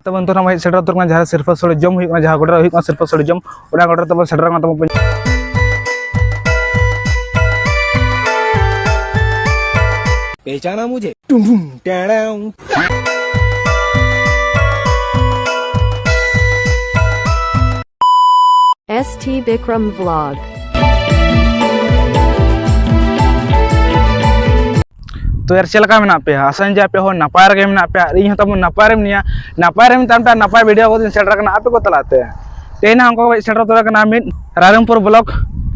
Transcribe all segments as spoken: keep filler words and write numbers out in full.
ᱛᱟᱵᱚᱱ ᱱᱤᱛᱚᱜ ᱱᱟᱜ ᱵᱚᱱ ᱦᱮᱡ ᱥᱮᱴᱮᱨ ᱩᱛᱟᱹᱨ ᱠᱟᱱᱟ ᱡᱟᱦᱟᱸ ᱨᱮ ᱥᱤᱨᱯᱟᱹ ᱥᱳᱲᱮ ᱡᱚᱢ ᱦᱩᱭᱩᱜ ᱠᱟᱱᱟ, ᱡᱟᱦᱟᱸ ᱜᱚᱰᱟ ᱨᱮ ᱦᱩᱭᱩᱜ ᱠᱟᱱᱟ ᱥᱤᱨᱯᱟᱹ ᱥᱳᱲᱮ ᱡᱚᱢ, ᱚᱱᱟ ᱜᱚᱰᱟ ᱨᱮ ᱛᱟᱵᱚᱱ ᱥᱮᱴᱮᱨ ᱠᱟᱱᱟ ᱛᱟᱵᱚᱱ᱾ पहचाना मुझे? टुम टुम टैड़ाऊ। S T Bikram Vlog। ᱛᱚ ᱭᱟᱨ, ᱪᱮᱫ ᱞᱮᱠᱟ ᱢᱮᱱᱟᱜ ᱯᱮᱭᱟ? ᱟᱥᱟᱧ ᱡᱮ ᱟᱯᱮ ᱦᱚᱸ ᱱᱟᱯᱟᱭ ᱨᱮᱜᱮ ᱢᱮᱱᱟᱜ ᱯᱮᱭᱟ ᱟᱨ ᱤᱧ ᱦᱚᱸ ᱛᱟᱵᱚᱱ ᱱᱟᱯᱟᱭ ᱨᱮ ᱢᱤᱱᱟᱹᱧᱟ᱾ ᱱᱟᱯᱟᱭ ᱨᱮ ᱢᱮᱛᱟᱜ ᱢᱮ, ᱱᱟᱯᱟᱭ ᱵᱷᱤᱰᱤᱭᱳ ᱠᱚ ᱥᱮᱴᱮᱨ ᱠᱟᱱᱟ ᱟᱯᱮ ᱠᱚ ᱛᱟᱞᱟᱛᱮ᱾ ᱛᱮᱦᱮᱧ ᱦᱟᱸᱜ ᱚᱱᱠᱟ ᱠᱚ ᱥᱮᱴᱮᱨ ᱩᱛᱟᱹᱨ ᱠᱟᱱᱟ ᱢᱤᱫ ᱨᱟᱭᱨᱚᱝᱯᱩᱨ ᱵᱞᱚᱠ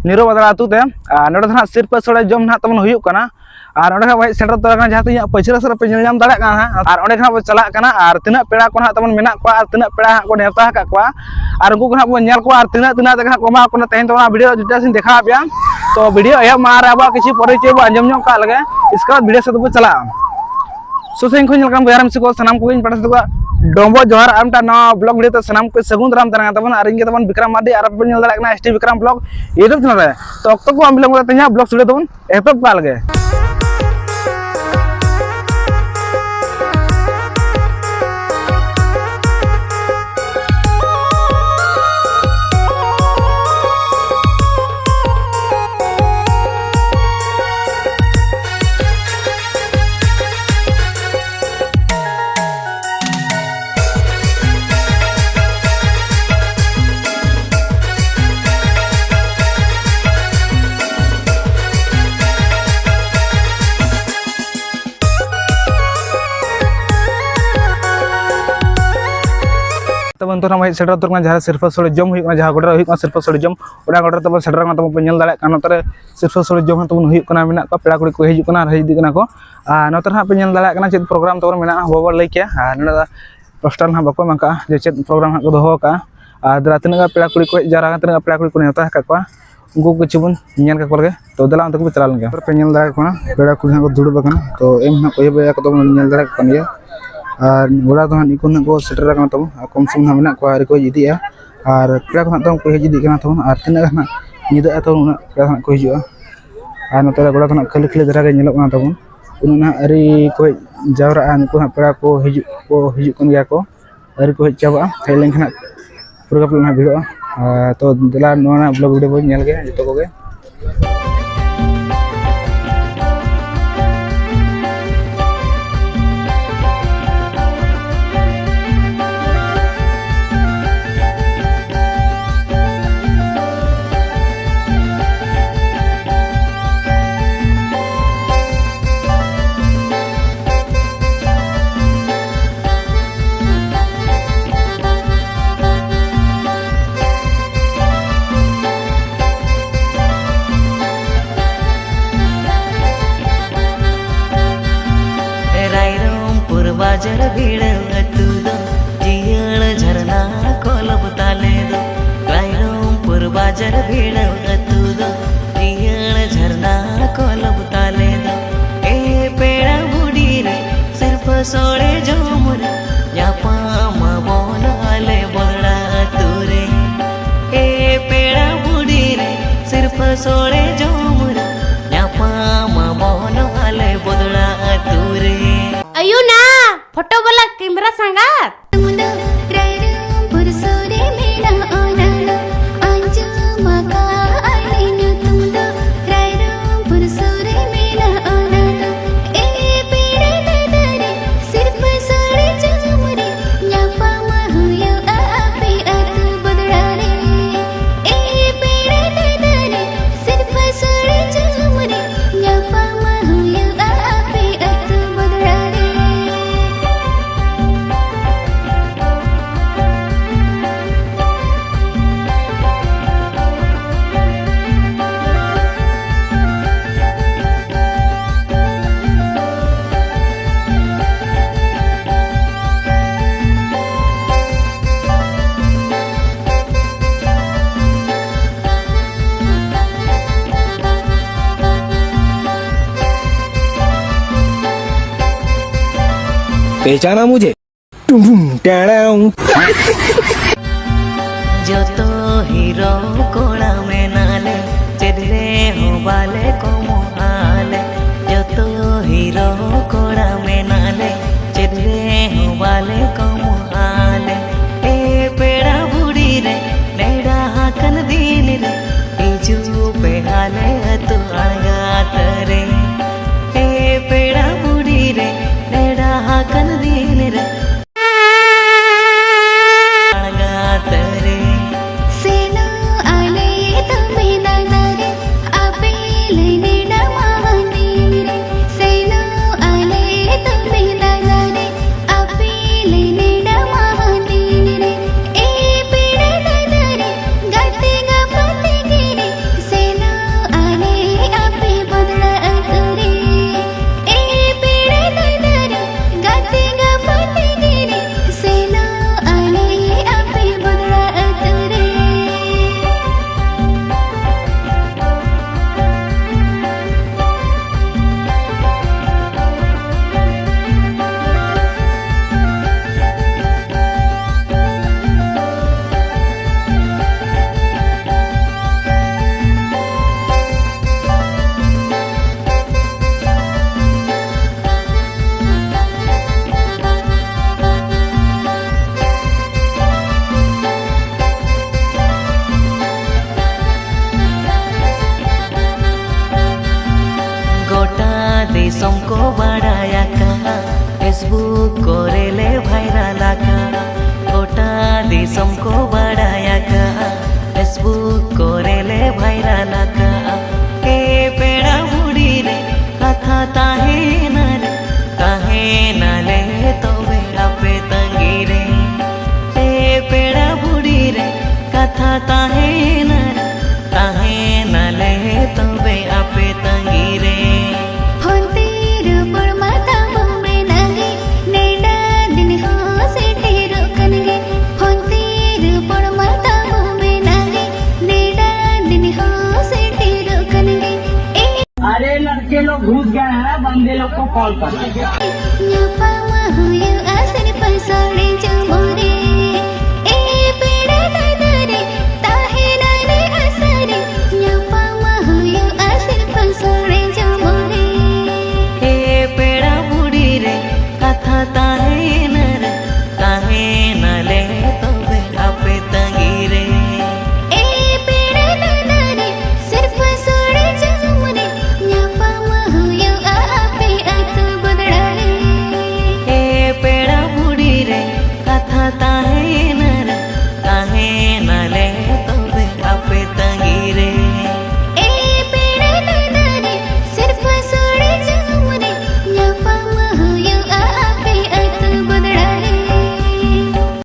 ᱱᱤᱨᱩ ᱵᱟᱫᱽᱲᱟ ᱟᱹᱛᱩ ᱛᱮ᱾ ᱟᱨ ᱱᱚᱰᱮ ᱫᱚ ᱦᱟᱸᱜ ᱥᱤᱨᱯᱟᱹ ᱥᱳᱲᱮ ᱡᱚᱢ ᱦᱟᱸᱜ ᱛᱟᱵᱚᱱ ᱦᱩᱭᱩᱜ ᱠᱟᱱᱟ᱾ ᱟᱨ ᱚᱸᱰᱮ ᱠᱷᱚᱱ ᱵᱚᱱ ᱦᱮᱡ ᱥᱮᱴᱮᱨ ᱩᱛᱟᱹᱨ ᱟᱠᱟᱱᱟ, ᱡᱟᱦᱟᱸ ᱛᱤᱱᱟᱹᱜ ᱯᱟᱹᱪᱷᱞᱟᱹ ᱥᱮᱫ ᱨᱮᱯᱮ ᱧᱮᱞ ᱧᱟᱢ ᱫᱟᱲᱮᱭᱟᱜ ᱠᱟᱱᱟ ᱦᱟᱸᱜ᱾ ᱟᱨ ᱚᱸᱰᱮ ᱠᱷᱚᱱᱟᱜ ᱵᱚᱱ ᱪᱟᱞᱟᱜ ᱠᱟᱱᱟ ᱟᱨ ᱛᱤᱱᱟᱹᱜ ᱯᱮᱲᱟ ᱠᱚ ᱦᱟᱸᱜ ᱛᱟᱵᱚᱱ ᱢᱮᱱᱟᱜ ᱠᱚᱣᱟ ᱟᱨ ᱛᱤᱱᱟᱹᱜ ᱯᱮᱲᱟ ᱦᱟᱸᱜ ᱠᱚ ᱱᱮᱣᱛᱟ ᱟᱠᱟᱫ ᱠᱚᱣᱟ ᱟᱨ ᱩᱱᱠᱩ ᱠᱚ ᱦᱟᱸᱜ ᱵᱚᱱ ᱧᱮᱞ ᱠᱚᱣᱟ ᱟᱨ ᱛᱤᱱᱟᱹᱜ, ᱛᱤᱱᱟᱹᱜ ᱛᱮᱜᱮ ᱦᱟᱸᱜ ᱠᱚ ᱮᱢᱟ ᱠᱚ ᱠᱟᱱᱟ᱾ ᱛᱮᱦᱮᱧ ᱫᱚ ᱚᱱᱟ ᱵᱷᱤᱰᱤᱭᱳ ᱰᱤᱴᱮᱞᱥ ᱤᱧ ᱫᱮᱠᱷᱟᱣ ᱟᱯᱮᱭᱟ᱾ ᱛᱚ ᱵᱷᱤᱰᱤᱭᱳ ᱮᱦᱚᱵ ᱢᱟᱲᱟᱝ ᱨᱮ ᱟᱵᱚᱣᱟᱜ ᱠᱤᱪᱷᱩ ᱯᱚᱨᱤᱪᱚᱭ ᱵᱚᱱ ᱟᱸᱡᱚᱢ ᱧᱚᱜ ᱠᱟᱜ ᱞᱮᱜᱮ, ᱤᱥᱠᱮ ᱵᱟᱫᱽ ᱵᱷᱤᱰᱤᱭᱳ ᱥᱮᱫ ᱵᱚᱱ ᱪᱟᱞᱟᱜᱼᱟ᱾ ᱥᱩᱥᱟᱹᱨᱤᱧ ᱠᱷᱚᱱ ᱧᱮᱞ ᱠᱟᱱ ᱵᱚᱭᱦᱟ ᱢᱤᱥᱤ ᱠᱚ ᱥᱟᱱᱟᱢ ᱠᱚᱜᱮᱧ ᱯᱟᱥᱱᱟᱣ ᱛᱟᱠᱚᱣᱟ ᱰᱚᱢᱵᱚ ᱡᱚᱦᱟᱨ᱾ ᱟᱨ ᱢᱤᱫᱴᱟᱝ ᱱᱟᱣᱟ ᱵᱞᱚᱜ ᱵᱷᱤᱰᱤᱭᱳ ᱛᱮ ᱥᱟᱱᱟᱢ ᱠᱚ ᱥᱟᱹᱜᱩᱱ ᱫᱟᱨᱟᱢ ᱛᱟᱦᱮᱱ ᱠᱟᱱ ᱛᱟᱵᱚᱱᱟ᱾ ᱟᱨ ᱤᱧ ᱜᱮ ᱛᱟᱵᱚᱱ ᱵᱤᱠᱨᱚᱢ ᱢᱟᱨᱰᱤ, ᱟᱨ ᱟᱯᱮ ᱯᱮ ᱧᱮᱞ ᱫᱟᱲᱮᱭᱟᱜ ᱠᱟᱱᱟ S T Bikram Vlog YouTube channel ᱨᱮ᱾ ᱛᱚ ᱚᱠᱛᱚ ᱠᱚ ᱵᱟᱝ ᱵᱤᱞᱚᱢ ᱠᱟᱛᱮ ᱛᱮᱦᱮᱧᱟᱜ ᱵᱞᱚᱜ ᱥᱩᱨᱩᱭ ᱛᱟᱵᱚᱱ᱾ ᱮᱛᱚᱦᱚᱵ ᱠᱟᱜ ᱞᱮᱜᱮ᱾ ᱛᱟᱵᱚᱱ ᱱᱤᱛᱚᱜ ᱱᱟᱜ ᱦᱮᱡ ᱥᱮᱴᱮᱨ ᱩᱛᱟᱹᱨ ᱠᱟᱱᱟ ᱡᱟᱦᱟᱸ ᱨᱮ ᱥᱤᱨᱯᱟᱹ ᱥᱳᱲᱮ ᱡᱚᱢ ᱦᱩᱭᱩᱜ ᱠᱟᱱᱟ, ᱡᱟᱦᱟᱸ ᱜᱚᱰᱟ ᱨᱮ ᱦᱩᱭᱩᱜ ᱠᱟᱱᱟ ᱥᱤᱨᱯᱟᱹ ᱥᱳᱲᱮ ᱡᱚᱢ, ᱚᱱᱟ ᱜᱚᱰᱟ ᱨᱮ ᱛᱟᱵᱚᱱ ᱥᱮᱴᱮᱨ ᱠᱟᱱᱟ᱾ ᱛᱟᱵᱚᱱ ᱯᱮ ᱧᱮᱞ ᱫᱟᱲᱮᱭᱟᱜ ᱠᱟᱱᱟ ᱱᱚᱛᱮ ᱨᱮ ᱥᱤᱨᱯᱟᱹ ᱥᱳᱲᱮ ᱡᱚᱢ ᱦᱚᱸ ᱛᱟᱵᱚᱱ ᱦᱩᱭᱩᱜ ᱠᱟᱱᱟ, ᱢᱮᱱᱟᱜ ᱠᱚᱣᱟ, ᱯᱮᱲᱟ ᱠᱩᱲᱤ ᱠᱚ ᱦᱤᱡᱩᱜ ᱠᱟᱱᱟ ᱟᱨ ᱦᱮᱡ ᱤᱫᱤᱜ ᱠᱟᱱᱟ ᱠᱚ᱾ ᱟᱨ ᱱᱚᱛᱮ ᱨᱮ ᱦᱟᱸᱜ ᱯᱮ ᱧᱮᱞ ᱫᱟᱲᱮᱭᱟᱜ ᱠᱟᱱᱟ ᱪᱮᱫ ᱯᱨᱳᱜᱨᱟᱢ ᱛᱟᱵᱚᱱ ᱢᱮᱱᱟᱜᱼᱟ, ᱵᱟᱵᱚ ᱞᱟᱹᱭ ᱠᱮᱭᱟ᱾ ᱟᱨ ᱱᱚᱰᱮ ᱫᱚ ᱯᱳᱥᱴᱟᱨ ᱱᱟᱦᱟᱜ ᱵᱟᱠᱚ ᱮᱢ ᱟᱠᱟᱫᱼᱟ ᱡᱮ ᱪᱮᱫ ᱯᱨᱳᱜᱨᱟᱢ ᱦᱟᱸᱜ ᱠᱚ ᱫᱚᱦᱚ ᱟᱠᱟᱫᱼᱟ᱾ ᱟᱨ ᱫᱮᱞᱟ ᱛᱤᱱᱟᱹᱜ ᱜᱟᱱ ᱯᱮᱲᱟ ᱠᱩᱲᱤ ᱠᱚ ᱦᱮᱡ ᱡᱟᱣᱨᱟ ᱟᱠᱟᱱᱟ, ᱛᱤᱱᱟᱹᱜ ᱜᱟᱱ ᱯᱮᱲᱟ ᱠᱩᱲᱤ ᱠᱚ ᱱᱮᱣᱛᱟ ᱟᱠᱟᱫ ᱠᱚᱣᱟ, ᱩᱱᱠᱩ ᱠᱤᱪᱷᱩ ᱵᱚᱱ ᱧᱮᱞ ᱠᱟᱠᱚ ᱞᱮᱜᱮ᱾ ᱛᱚ ᱫᱮᱞᱟ ᱚᱱᱛᱮ ᱠᱚ ᱪᱟᱞᱟᱣ ᱞᱮᱱ ᱜᱮ᱾ ᱯᱮ ᱧᱮᱞ ᱫᱟᱲᱮᱭᱟᱠᱚ ᱠᱟᱱᱟ ᱯᱮᱲᱟ ᱠᱩᱲᱤ ᱦᱟᱸᱜ ᱠᱚ ᱫᱩᱲᱩᱵ ᱟᱠᱟᱱᱟ, ᱛᱚ ᱮᱢ ᱦᱟᱸᱜ ᱠᱚ ᱮᱦᱚᱵ ᱮᱫᱟ ᱠᱚ, ᱛᱟᱵᱚᱱ ᱧᱮᱞ ᱫᱟᱲᱮᱭᱟᱠᱚ ᱠᱟᱱ ᱜᱮᱭᱟ᱾ ᱟᱨ ᱚᱲᱟᱜ ᱫᱚ ᱦᱟᱸᱜ ᱱᱩᱠᱩ ᱦᱟᱸᱜ ᱠᱚ ᱥᱮᱴᱮᱨ ᱟᱠᱟᱱᱟ ᱛᱟᱵᱚᱱ, ᱟᱨ ᱠᱚᱢ ᱥᱚᱢ ᱦᱟᱸᱜ ᱢᱮᱱᱟᱜ ᱠᱚᱣᱟ, ᱟᱹᱣᱨᱤ ᱠᱚ ᱦᱮᱡ ᱤᱫᱤᱜᱼᱟ᱾ ᱟᱨ ᱯᱮᱲᱟ ᱠᱚ ᱦᱟᱸᱜ ᱛᱟᱵᱚᱱ ᱠᱚ ᱦᱮᱡ ᱤᱫᱤᱜ ᱠᱟᱱᱟ ᱛᱟᱵᱚᱱ, ᱟᱨ ᱛᱤᱱᱟᱹᱜ ᱜᱟᱱ ᱦᱟᱸᱜ ᱧᱤᱫᱟᱹᱜᱼᱟ ᱛᱟᱵᱚᱱ ᱩᱱᱟᱹᱜ ᱯᱮᱲᱟ ᱦᱟᱸᱜ ᱠᱚ ᱦᱤᱡᱩᱜᱼᱟ᱾ ᱟᱨ ᱱᱚᱛᱮ ᱨᱮ ᱜᱚᱰᱟ ᱫᱚ ᱦᱟᱸᱜ ᱠᱷᱟᱹᱞᱤ ᱠᱷᱟᱹᱞᱤ ᱫᱷᱟᱨᱟ ᱜᱮ ᱧᱮᱞᱚᱜ ᱠᱟᱱᱟ ᱛᱟᱵᱚᱱ, ᱩᱱᱟᱹᱜ ᱱᱟᱦᱟᱜ ᱟᱹᱣᱨᱤ ᱠᱚ ᱦᱮᱡ ᱡᱟᱣᱨᱟᱜᱼᱟ᱾ ᱱᱩᱠᱩ ᱦᱟᱸᱜ ᱯᱮᱲᱟ ᱠᱚ ᱦᱤᱡᱩᱜ ᱠᱚ ᱦᱤᱡᱩᱜ ᱠᱟᱱ ᱜᱮᱭᱟ ᱠᱚ᱾ ᱟᱹᱣᱨᱤ ᱠᱚ ᱦᱮᱡ ᱪᱟᱵᱟᱜᱼᱟ᱾ ᱦᱮᱡ ᱞᱮᱱᱠᱷᱟᱱ ᱦᱟᱸᱜ ᱯᱩᱨᱟᱹ ᱠᱟᱯᱞ ᱱᱟᱦᱟᱜ ᱵᱷᱤᱲᱚᱜᱼᱟ᱾ ᱟᱨ ᱛᱚ ᱫᱮᱞᱟ, ᱱᱚᱣᱟ ᱨᱮᱱᱟᱜ ᱵᱞᱚᱜ ᱵᱷᱤᱰᱤᱭᱳ ᱵᱚᱱ ᱧᱮᱞ ᱜᱮᱭᱟ ᱡᱚᱛᱚ ᱠᱚᱜᱮ᱾ ᱨᱟᱭᱨᱚᱝᱯᱩᱨ ᱵᱟᱡᱟᱨ ᱵᱷᱤᱲᱟᱹᱣ ᱟᱹᱛᱩ ᱫᱚ ᱡᱤᱭᱟᱹᱲ ᱡᱷᱟᱨᱱᱟ ᱠᱚᱞᱚᱵ ᱛᱟᱞᱮ ᱫᱚ᱾ ᱨᱟᱭᱨᱚᱝᱯᱩᱨ ᱵᱟᱡᱟᱨ ᱵᱷᱤᱲᱟᱹᱣ ᱟᱹᱛᱩ ᱫᱚ ᱡᱤᱭᱟᱹᱲ ᱡᱷᱟᱨᱱᱟ ᱠᱚᱞᱚᱵ ᱛᱟᱞᱮ ᱫᱚ᱾ ᱮ ᱯᱮᱲᱟ ᱵᱩᱰᱤ ᱨᱮ ᱥᱤᱨᱯᱟᱹ ᱥᱚᱲᱮ ᱡᱚᱢ ᱨᱮ ᱧᱟᱯᱟᱢ ᱟᱵᱚᱱ ᱟᱞᱮ ᱵᱚᱫᱲᱟ ᱟᱹᱛᱩ ᱨᱮ᱾ ᱮ ᱯᱮᱲᱟ ᱵᱩᱰᱤ ᱨᱮ ᱥᱤᱨᱯᱟᱹ ᱥᱚᱲᱮ ᱡᱚᱢ ᱨᱮ ᱧᱟᱯᱟᱢ ᱟᱵᱚᱱ ᱟᱞᱮ ᱵᱚᱫᱲᱟ ᱟᱹᱛᱩ ᱨᱮ᱾ ᱟᱭᱩ ᱱᱟ, ᱯᱷᱳᱴᱳ ᱵᱟᱞᱟ ᱠᱮᱢᱨᱟ ᱥᱟᱸᱜᱟᱛ᱾ ᱨᱟᱭᱨᱚᱝᱯᱩᱨ ᱥᱩᱨ ᱨᱮ ᱢᱮᱱᱟᱜ ᱚᱱᱟ ᱫᱚ ᱟᱸᱡᱚᱢ ᱟᱠᱟᱫ ᱟᱞᱮ ᱧᱩᱛᱩᱢ ᱫᱚ᱾ ᱨᱟᱭᱨᱚᱝᱯᱩᱨ ᱥᱩᱨ ᱨᱮ ᱢᱮᱱᱟᱜ ᱚᱱᱟ ᱫᱚ ᱮ ᱯᱮᱲᱟ ᱫᱟᱫᱟ ᱨᱮ ᱥᱤᱨᱯᱟᱹ ᱥᱚᱲᱮ ᱡᱚᱢ ᱨᱮ ᱧᱟᱯᱟᱢ ᱦᱩᱭᱩᱜᱼᱟ ᱟᱯᱮ ᱟᱹᱛᱩ ᱵᱚᱫᱲᱟ ᱨᱮ᱾ ᱮ ᱯᱮᱲᱟ ᱫᱟᱫᱟ ᱨᱮ ᱥᱤᱨᱯᱟᱹ ᱥᱚᱲᱮ ᱡᱚᱢ ᱨᱮ ᱧᱟᱯᱟᱢ ᱦᱩᱭᱩᱜᱼᱟ ᱟᱯᱮ ᱟᱹᱛᱩ ᱵᱚᱫᱲᱟ ᱨᱮ᱾ पहचाना मुझे? टुम टुम टैड़ाउं। ᱡᱚᱛᱚ ᱦᱤᱨᱳ ᱠᱚᱲᱟ ᱢᱮᱱᱟᱜ ᱞᱮ, ᱪᱮᱫ ᱨᱮᱦᱚᱸ ᱵᱟᱞᱮ ᱠᱚᱢᱚᱜᱼᱟ ᱞᱮ᱾ ᱡᱚᱛᱚ ᱦᱤᱨᱳ ᱠᱚᱲᱟ ᱢᱮᱱᱟᱜ ᱞᱮ, ᱪᱮᱫ ᱨᱮᱦᱚᱸ ᱵᱟᱞᱮ ᱠᱚᱢᱚᱜᱼᱟ᱾ ᱫᱤᱥᱚᱢ ᱠᱚ ᱵᱟᱲᱟᱭ ᱟᱠᱟᱫᱼᱟ, Facebook ᱠᱚᱨᱮ ᱞᱮ ᱵᱷᱟᱭᱨᱟᱞ ᱟᱠᱟᱫᱼᱟ᱾ ᱜᱚᱴᱟ ᱫᱤᱥᱚᱢ ᱠᱚ ᱵᱟᱲᱟᱭ ᱟᱠᱟᱫᱼᱟ, Facebook ᱠᱚᱨᱮ ᱞᱮ ᱵᱷᱟᱭᱨᱟᱞ ᱟᱠᱟᱫᱼᱟ᱾ ᱮ ᱯᱮᱲᱟ ᱵᱩᱰᱷᱤ ᱨᱮ, ᱠᱟᱛᱷᱟ ᱛᱟᱦᱮᱱᱟ ᱨᱮ, ᱛᱟᱦᱮᱱᱟᱞᱮ ᱛᱚᱵᱮ ᱟᱯᱮ ᱛᱟᱺᱜᱤ ᱨᱮ᱾ ᱮ ᱯᱮᱲᱟ ᱵᱩᱰᱷᱤ ᱨᱮ, ᱠᱟᱛᱷᱟ ᱛᱟᱦᱮᱱᱟ ᱨᱮ, ᱛᱟᱦᱮᱱᱟᱞᱮ ᱛᱚᱵᱮ ᱟᱯᱮ ᱛᱟᱺᱜᱤ ᱨᱮ᱾ ᱯᱷᱳᱱ ᱛᱮ ᱨᱚᱯᱚᱲ ᱢᱟ ᱛᱟᱵᱚ ᱢᱮᱱᱟᱜ ᱜᱮ, ᱱᱮᱰᱟ ᱫᱤᱱ ᱦᱚᱸ ᱥᱮᱴᱮᱨᱚᱜ ᱠᱟᱱ ᱜᱮ᱾ ᱯᱷᱳᱱ ᱛᱮ ᱨᱚᱯᱚᱲ ᱢᱟ ᱛᱟᱵᱚ ᱢᱮᱱᱟᱜ ᱜᱮ, ᱱᱮᱰᱟ ᱫᱤᱱ ᱦᱚᱸ ᱥᱮᱴᱮᱨᱚᱜ ᱠᱟᱱ ᱜᱮ᱾ ᱮ ᱟᱨᱮ ᱞᱚᱲᱠᱮ ᱞᱳᱜ ᱜᱷᱩᱥ ᱜᱟᱭᱮ ᱦᱟᱭ, ᱵᱟᱱᱫᱮ ᱞᱳᱜ ᱠᱳ ᱠᱚᱞ ᱠᱟᱨ ᱧᱟᱯᱟᱢ ᱦᱩᱭᱩᱜᱼᱟ ᱥᱤᱨᱯᱟᱹ ᱥᱳᱲᱮ᱾